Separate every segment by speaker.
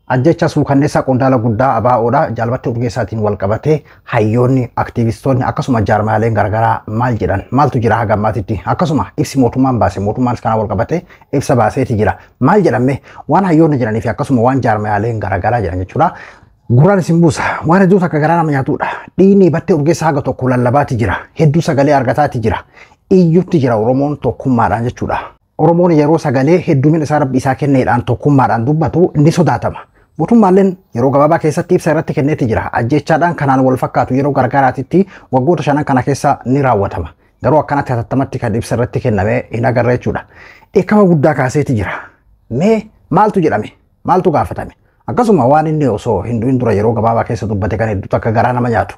Speaker 1: Ajjecha suukanneessaa qondaala guddaa ABOdha. Jaal Battee Urgeessaatiin wal qabatee hayyoonni, aktiivistoonni akkasuma jaarmaaleen garaagaraa maal jedhan, maaltu jira haga ammaatitti, akkasuma ibsi mootummaan baase, mootummaanis kanaan wal qabatee ibsa baaseeti jira. Maal jedhame waan hayyoonni jedhanii fi akkasuma waan jaarmaaleen garaagaraa jedhan jechuudha. Gurraan isin buusa. Waan hedduu takka garaa nama nyaatudha. Dhiigni Battee Urgeessaa haga tokko lallabaati jira. Hedduu sagalee argataati jira. Iyyutti jira Oromoon tokkummaadhaan jechuudha. Oromoon yeroo sagalee heddumina isaa rabbi isaa kenneedhaan tokkummaadhaan dubbatu ni sodaatama. Mootummaalleen yeroo gabaabaa keessatti ibsa irratti kenneeti jira. Ajjechaadhaan kanaan wal fakkaatu yeroo garagaraatitti waggoota shanan kana keessa ni raawwatama. Garuu akkanatti hatattamatti kan ibsa irratti kenname hin agarre jechuudha. Dheekkama guddaa kaaseeti jira. Mee maaltu jedhame? Maaltu gaafatame? Akkasuma waan inni osoo hin du'in dura yeroo gabaabaa keessa dubbate kan hedduutu akka garaa nama nyaatu.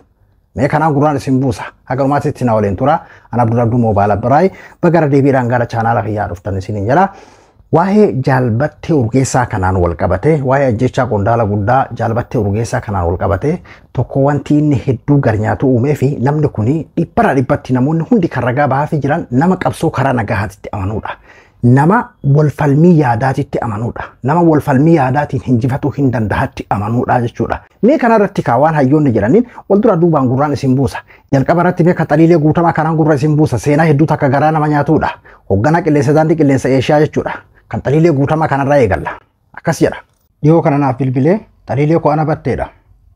Speaker 1: Mee kanaan gurraan isin buusa. Haga dhumaatitti na waliin tura. Ana Abdul Abduu Moobaayil Abbaraay bagara deebiidhaan gara chaanaala kiyyaa dhuftan isiniin jedha. Waa'ee Jaal Battee Urgeessaa kanaan wal qabate, waa'ee ajjechaa qondaala guddaa Jaal Battee Urgeessaa kanaan wal qabate, tokko wanti inni hedduu garnyaatu uumee fi namni kuni dhibbarraa dhibbatti namoonni hundi kan ragaa bahaafii jiran nama qabsoo karaa nagahaatitti amanuudha. Nama walfalmii yaadaatitti amanuudha. Nama walfalmii yaadaatiin hinjifatuu hin dandahatti amanuudha jechuudha. Mee kanarratti kaa waan hayyoonni jedhaniin wal dura duubaan gurraan isin buusa. Jalqaba irratti mee kaxaliilee guutamaa kanaan gurra isin buusa. Seenaa hedduu takka garaa nama nyaatuudha. Hoogganaa qilleensa daandii qilleensa Eeshiyaa jechuudha. Kan xaliilee guutamaa kanarraa eegalla. Akkas jedha. Dhiyoo kana naaf bilbilee xaliilee koo ana batteedha.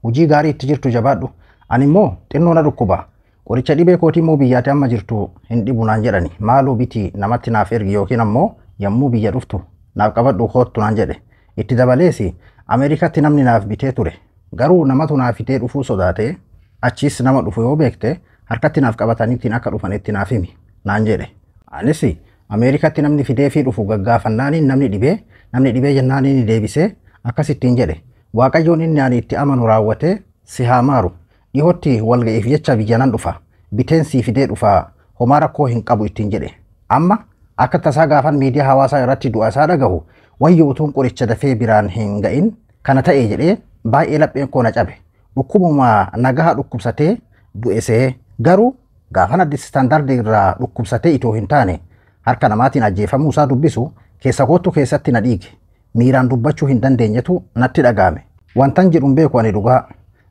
Speaker 1: Hojii gaarii itti jirtu jabaadhu. Ani immoo xinnoo na dhukkuba. Qoricha dhibee kootii immoo biyyaatti amma jirtu hin dhibu naan jedhani. Maaloo bitii namatti naaf ergi yookiin ammoo yommuu biyya dhuftu naaf qabadhu koottu naan jedhe. Itti dabalees Ameerikaatti namni naaf bitee ture. Garuu namatu naaf fidee dhufuu sodaate achiis nama dhufu yoo beekte harkatti naaf qabataniitiin akka dhufanitti naaf himi naan jedhe. Anis Ameerikaatti namni fidee fi dhufu gaggaafannaaniin namni dhibee jennaaniin ni deebisee akkasittiin jedhe. Waaqayyoon inni ani itti amanu raawwatee si haa maaru. Dhihootti walga'iif jecha biyya nan dhufa. Biteen sii fidee dhufa. Homaa rakkoo hin qabu ittiin jedhe. Amma akka tasaa gaafan miidiyaa hawaasaa irratti du'a isaa dhagahu wayyo utuun qoricha dafee biraan hin ga'in kana ta'e jedhee baay'ee lapheen koo na cabe. Dhukkubuma nagaha dhukkubsatee du'e see garuu gaafan Addis Standard irraa dhukkubsatee itoo hin taane harka namaatiin ajjeefamuu isaa dubbisu keessa koottu keessatti na dhiige. Miiraan dubbachuu hin dandeenyetu natti dhaga'ame. Wantan jedhu hin beeku ani dhugaa.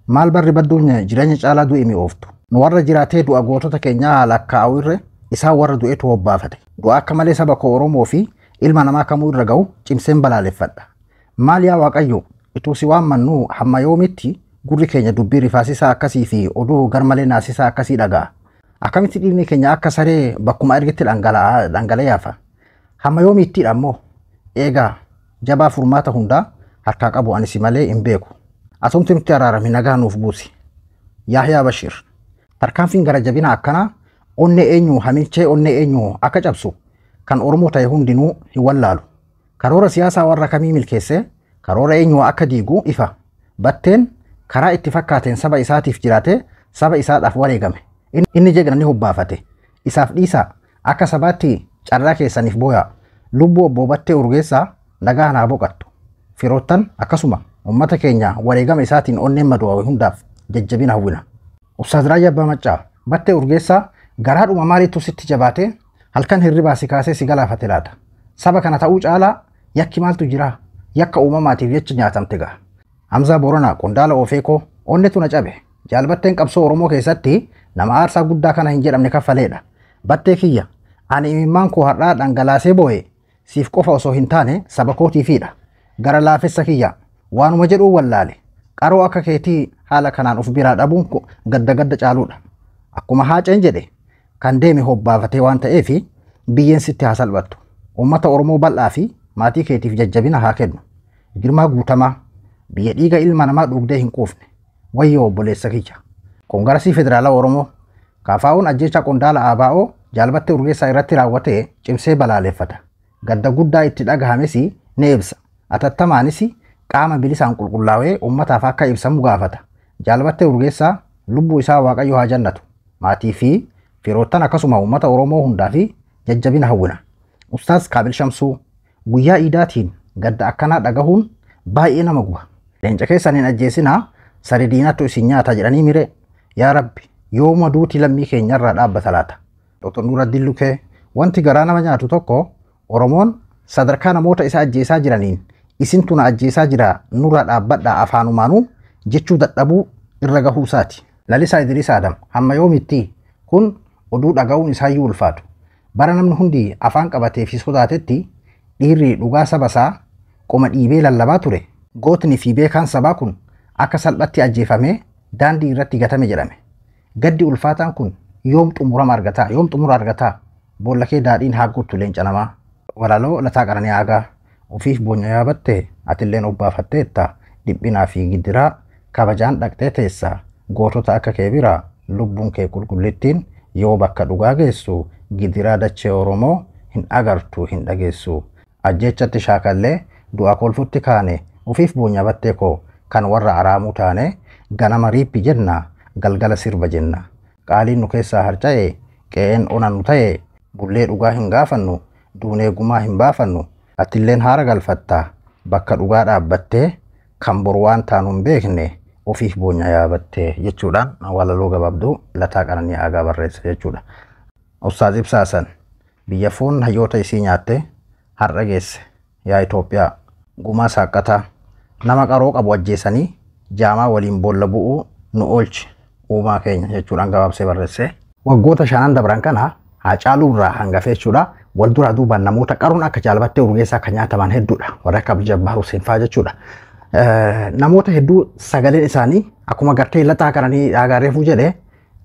Speaker 1: Maal barri badduun jireenya caalaa du'e mi'ooftu. Nu warra jiraatee du'a gootota keenyaa lakkaa'u irre isaan warra du'etu hobbaafate. Du'a akka malee saba koo Oromoo fi ilma namaa kamuu irra ga'u cimseen balaaleffadha. Maal yaa Waaqayyo ituu si waammannu hamma yoomitti gurri keenya dubbii rifaasisaa akkasii fi oduu garmalee naasisaa akkasii dhaga'a. Akkamitti dhiigni keenya akka saree bakkuma ergitti dhangala'aa yaafa. Hamma yoomiittidha ammoo eegaa jabaa furmaata hundaa harkaa qabu ani si malee hin beeku. Atumti nutti araarami nagaa nuuf buusi. Yahyaa Bashir. Tarkaanfiin gara jabina akkanaa onnee eenyu hamilchee onnee eenyu akka cabsu kan Oromoo ta'e hundinuu hin wallaalu. Karoora siyaasaa warra kamii milkeessee karoora eenyu akka diigu ifa. Batteen karaa itti fakkaateen saba isaatiif jiraatee saba isaadhaaf wareegame. Inni jegna ni hobbaafate. Isaaf dhiisaa akka sabaatti carraa keessaniif booyaa. Lubbuu obbo Battee Urgeessaa nagaa naa boqattu. Firoottan akkasuma uummata keenya wareegama isaatiin onneen madu'awe hundaaf jajjabina hawwina. Ustaaz Raayyaa Abbaa Maccaa Battee Urgeessaa garaadhuma maaliitu sitti jabaatee halkan hirribaa si kaasee si galaafate laata? Saba kana ta'uu caalaa yakki maaltu jira? Yakka uumamaatiif jecha nyaatamte ga'a. Hamzaa Booranaa qondaala Ofeekoo onnetu na cabe. Jaal Batteen qabsoo Oromoo keessatti nama aarsaa guddaa kana hin jedhamne kaffaleedha. Battee kiyya ani imimmaan koo har'aa dhangalaasee boo'e siif qofa osoo hin taane saba kootiifiidha. Gara laafessa kiyya waanuma jedhuu wallaale. Qaroo akka keetii haala kanaan of biraa dhabuun gadda gadda caaluudha. Akkuma Haaceen jedhe kan deeme hobbaafatee waan ta'eef biyyeen sitti haa salphattu. Uummata Oromoo bal'aa fi maatii keetiif jajjabina haa kennu. Girmaa Guutamaa biyya dhiiga ilma namaa dhugdee hin quufne. Wayyoo obboleessa kiyya. Koongarasii Federaalaa Oromoo KFO'n ajjeechaa qondaala ABO Jaal Battee Urgeessaa irratti raawwate cimsee balaaleffata. Gadda guddaa itti dhagahames ni ibsa. Atattamaanis qaama bilisaan qulqullaa'ee uummataaf akka ibsamu gaafata. Jaal Battee Urgeessaa lubbuu isaa Waaqayyo haa jannatu. Maatii fi firoottan akkasuma uummata Oromoo hundaa fi jajjabina hawwina. Ustaaz Kaabil Shamsuu guyyaa iidaatiin gadda akkanaa dhagahuun baay'ee nama guba. Leenca keessan hin ajjeesinaa sari diinattu isin nyaata jedhanii mire. Yaa Rabbi yooma duuti lammii keenyarraa dhaabbata laata. Dr. Nuuraddin Lukee wanti garaa nama nyaatu tokko Oromoon sadarkaa namoota isa ajjeesaa jiraniin Isintu na ajjeesaa jira, nurra dhaabbadhaa afaanumaanuu jechuu dadhabuu irra gahuu isaati. Lalisaa Idriis Adam hamma yoomitti kun oduu dhaga'uun isaayyuu ulfaatu. Bara namni hundi afaan qabatee fi sodaatetti dhiirri dhugaa saba isaa qoma dhiibee lallabaa ture. Gootni fi beekaan sabaa kun akka salphatti ajjeefamee daandii irratti gatame jedhame. Gaddi ulfaataan kun yoom xumurama argataa? Yoom xumura argataa? Boolla kee daadhiin haa guuttu leenca namaa. Walaloo Lataa Qananii Aagaa. Ofiif bonya yaabatte atilleen obbaafatteetta, dhiphinaa fi gidiraa kabajaan dhaqxee teessa, gootota akka kee biraa lubbuun kee qulqullittiin yoo bakka dhugaa geessu gidiraa dachee Oromoo hin agartu hin dhageessu. Ajjeechatti shaakallee du'a kolfutti kaane, ofiif bonya battee koo kan warra araamuu taane, ganama riippi jenna galgala sirba jenna. Qaaliin nu keessaa harca'e, qe'een ona nu ta'e, bullee dhugaa hin gaafannu, duunee gumaa hin baafannu. Atilleen haara galfatta bakka dhugaa dhaabbattee, kan boru waan taanu hin beekne, ofiif bonya yaabattee jechuudhaan walaloo gabaabduu Lataa Qananii Aagaa barreessa jechuudha. Ustaaz Ibsaasan biyya foon hayyoota isii nyaatte har'a geesse yaa Itoophiyaa, gumaa saaqqataa nama qaroo qabu ajjeesanii jaamaa waliin boolla bu'uu nu oolchi uumaa keenya jechuudhaan gabaabsee barreesse. Waggoota shanan dabran kana Haacaaluu irraa hangafee jechuudha. Wal duraa duubaan namoota qaruun akka Jaalbattee Urgeessaa kan nyaataman hedduudha. Warra akka Abdul Hussein fa'aa jechuudha. Namoota hedduu sagaleen isaanii akkuma gartee Lataa Qananii Aagaa reefuu jedhee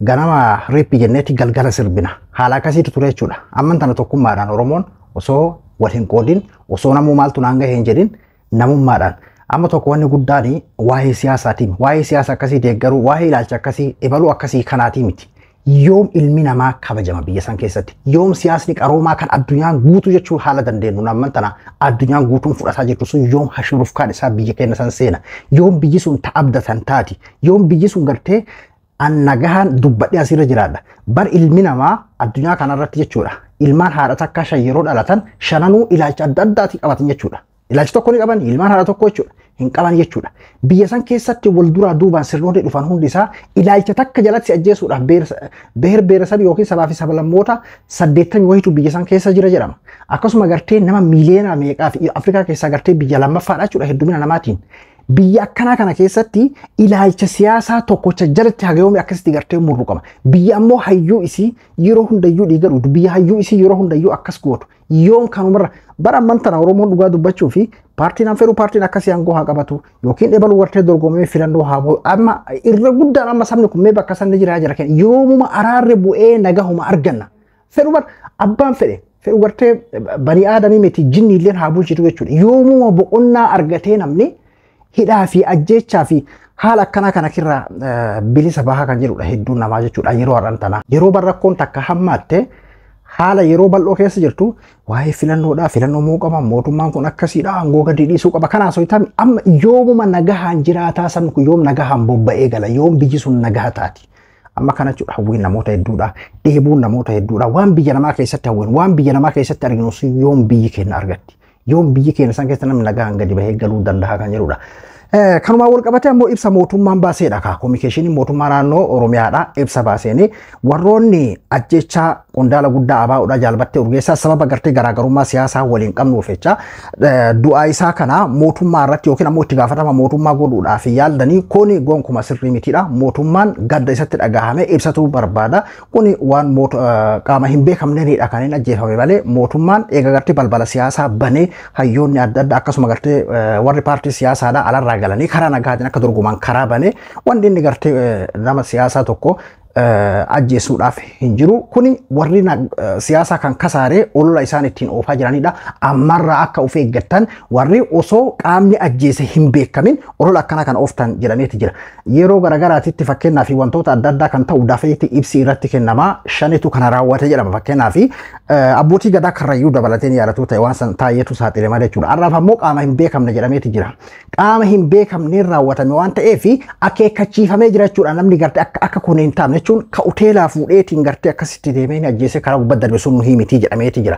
Speaker 1: ganama riippi jenneeti galgala sirbina. Haala akkasiitu ture jechuudha. Amman tana tokkummaadhaan Oromoon osoo wal hin qoodin, osoo namuu maaltu naan gahee hin jedhin, namummaadhaan. Amma tokko wanni guddaan waa'ee siyaasaatiin, waa'ee siyaasa akkasii deeggaruu, waa'ee ilaalcha akkasii ebaluu akkasii kanaatii miti. Yoom ilmi namaa kabajama biyya san keessatti? Yoom siyaasni qaroomaa kan addunyaan guutuu jechuu haala dandeenyu amman tana addunyaan guutuun fudhataa jirtu sun yoom hashurufkaan isaa biyya keenya san seena? Yoom biyyi sun ta'abdatan taati? Yoom biyyi sun gartee an nagahaan dubbadhee asirra jiraadha? Bar ilmi namaa addunyaa kanarratti jechuudha. Ilmaan haadha takkaa shan yeroo dhalatan shananuu ilaalcha adda addaatii qabatan jechuudha. Ilaalcha tokko ni qaban, ilmaan haadha tokko jechuudha. Hin qaban jechuudha. Biyya san keessatti wal duraa duubaan sirnoonni dhufan hundi isaa ilaalcha takka jalatti ajjeesuudhaaf beer beeresabii yookiin sabaa fi sablammoota 80 wayitu biyya san keessa jira jedhama. Akkasuma gartee nama miiliyoona meeqaa fi Afrikaa keessaa gartee biyya lammaffaadha jechuudha heddumina namaatiin. Biyya akkanaa kana keessatti ilaalcha siyaasaa tokkocha jalatti haga yoomii akkasitti gartee murruqama? Biyya ammoo hayyuu isii yeroo hundayyuu dhiiga dhugdu, biyya hayyuu isii yeroo hundayyuu akkas gootu. Yoom kanumarra bara amman tana Oromoon dhugaa dubbachuu fi paartiin an fedhu paartiin akkasii aangoo haa qabatu yookiin ebaluu gartee dorgomee filannoo haa bu'u. Amma irra guddaan amma sabni kun mee bakka sanni jira jira kenna. Yoomuma araarri bu'ee nagahuma arganna? Fedhu bar abbaan fedhe fedhu gartee banii aadamii miti jinni illeen haa bulchitu jechuudha. Yoomuma boqonnaa argatee namni hidhaa fi ajjeechaa fi haala akkanaa kana kirraa bilisa bahaa kan jedhudha hedduun namaa jechuudha yeroo har'an tanaa. Yeroo barrakkoon takka hammaatte haala yeroo bal'oo keessa jirtu waa'ee filannoodhaa, filannoo moo qaba mootummaan kun, akkasiidha, aangoo gadi dhiisuu qaba kanaa soitami. Amma yoomuma nagahaan jiraataa sabni kun? Yoom nagahaan bobba'ee gala? Yoom biyyi sun nagaha taati? Amma kana jechuudha hawwiin namoota hedduudha, dheebuun namoota hedduudha, waan biyya namaa keessatti hawwiin, waan biyya namaa keessatti arginu sun yoom biyyi keenya argatti? Yoom biyyi keenya san keessa namni nagahaan gadi bahee galuu danda'a kan jedhudha. Kanumaan wal qabatee ammoo ibsa mootummaan baaseedha. Kominikeeshiniin mootummaa naannoo Oromiyaadha ibsa baaseeni warroonni ajjechaa qondaala guddaa ABO'dha Jaalbattee Urgeessaa sababa gartee garaagarummaa siyaasaa waliin qabnuuf jecha du'aa isaa kana mootummaa irratti yookiin ammoo itti gaafatama mootummaa godhuudhaaf yaaldanii kuni gonkuma sirrii mitiidha. Mootummaan gadda isatti dhagahame ibsatuu barbaada. Kuni waan qaama hin beekamneenidha kan inni ajjeefame malee mootummaan eega gartee balbala siyaasaa banee hayyoonni adda addaa akkasuma gartee warri paartii siyaasaadha alarraa galanii karaa nagaatiin akka dorgoman karaa banee wanti inni gartee nama siyaasaa tokko ajjeesuudhaaf hin jiru. Kuni warri siyaasaa kan kasaaree olola isaan ittiin oofaa jiranidha. Ammarraa akka of eeggattan warri osoo qaamni ajjeese hin beekamin olola akkanaa kan ooftan jedhameeti jira. Yeroo garaagaraatitti fakkeenyaaf wantoota adda addaa kan ta'u dafeeti ibsi irratti kennamaa, shanitu kana raawwate jedhama. Fakkeenyaaf abbootii gadaa Karrayyuu dabalatee ni yaadatu ta'e waan san taa'eetu saaxilama jechuudha. Har'aaf ammoo qaama hin beekamne jedhameeti jira. Qaama hin beekamneen raawwatame waan ta'eef akeekkachiifamee jira jechuudha. Namni gartee akka kun hin taane jechuun ka uteelaa fuudheetiin gartee akkasitti deemee ni ajjeesee karaa gubbaa darbe sun nu himitii jedhameeti jira.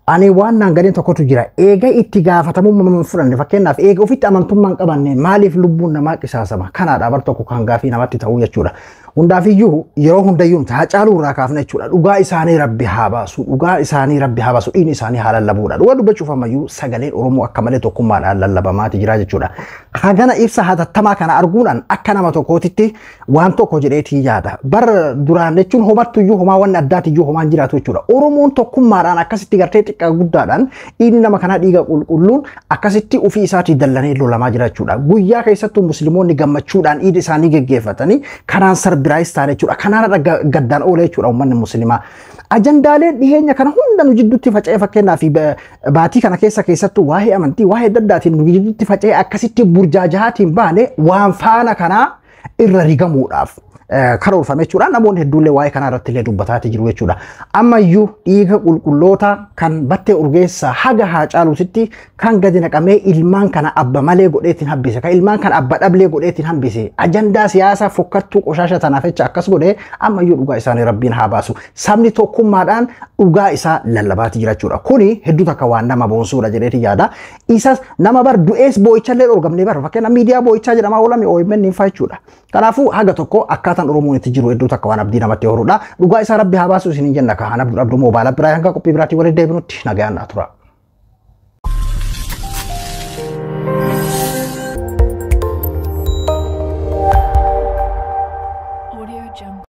Speaker 1: Ani waan naan gadiin tokkotu jira. Eega itti gaafatamummaa hin fudhanne, fakkeenyaaf eega ofitti amantummaa hin qabanne, maaliif lubbuun namaa qisaasama? Kanaadha bar tokko kan gaafii namatti ta'uu jechuudha. Hundaafiyyuu yeroo hundayyuu Haacaaluu irraa kaafna jechuudha. Dhugaa isaanii Rabbi haa baasu. Dhugaa isaanii Rabbi haa baasu. Dhiigni isaanii haa lallabuudha. Dhugaa dubbachuuf ammayyuu sagaleen Oromoo akka malee tokkummaadhaan lallabamaati jira jechuudha. Hagana ibsa hatattamaa kana arguudhaan akka nama tokkootitti waan tokko jedheetii yaada. Bar duraan jechuun homattuyyuu homaa wanni addaatiyyuu homaan jiraatu jechuudha. Oromoon tokkummaadhaan akkasitti gartee xiqqaa guddaadhaan dhiigni nama kanaa dhiiga qulqulluun akkasitti ofii isaatii dallanee lolamaa jira jechuudha. Guyyaa keessattuu musliimoonni gammachuudhaan iida isaanii geggeeffatanii kanaan sarbiraayis ta'an jechuudha. Kanaan gaddaan oola jechuudha uummanni musliimaa. Ajandaaleen dhiheenya kana hunda nu jidduutti faca'ee, fakkeenyaa fi baatii kana keessa keessattuu waa'ee amantii, waa'ee adda addaatiin nu jidduutti faca'ee akkasitti burjaajaatiin baane waan faana kanaa irra rigamuudhaaf karoorfame jechuudha. Namoonni hedduullee waa'ee kanaa irratti illee dubbataati jiru jechuudha. Ammayyuu dhiiga qulqulloota kan Battee Urgeessaa haga Haacaaluutitti kan gadi naqamee ilmaan kana abba malee godheetiin hambise, kan ilmaan kana abba dhablee godheetiin hambise, ajandaa siyaasaa fokkattuu qoshaasha tanaaf jecha akkas godhee, ammayyuu dhugaa isaanii Rabbiin haa baasu. Sabni tokkummaadhaan dhugaa isaa lallabaati jira jechuudha. Kuni hedduu takka waan nama boonsuudha jedheeti yaada. Isas nama bar du'ees boo'ichallee dhorgamnee bar fakkeenya miidiyaa boo'ichaa jedhamaa oolame OMN hin faa jechuudha. Kanaafuu haga tokko akkaataan Oromoon itti jiru hedduu takka waan abdii namatti horuudha. Dhugaa isaa Rabbi haa baasu isiniin jenna. Kahaan Abduu Abduu Moobaala biraa hanga qophii biraatii walitti deebinutti nagayaan naa tura.